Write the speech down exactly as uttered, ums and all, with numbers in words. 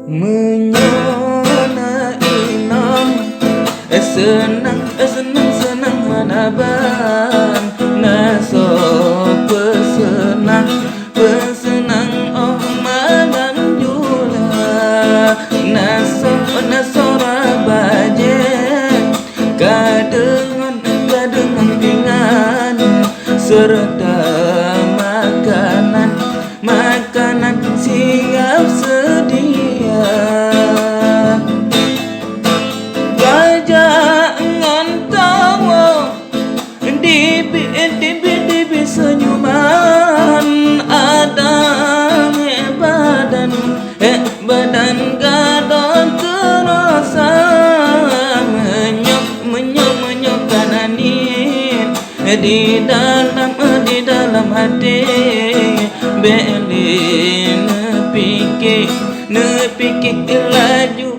Meunyoe na inong, eh, seunang, eh, seunang, seunang hana ban. Na soe peuseunang, peuseunang 'oh malam jula. Na soe, na soe bajée, ka deungon, ka deungon pingan, seureuta makanan, makanan siap seudia. Bajak ngon tawoe, dibi, dibi, dibi seunyuman, adak hék badan, hék badan gadôh teurosa. Meunyoe, meunyoe, meunyoe kana niet di dalam, di dalam até, bék lé neupike, neupike laju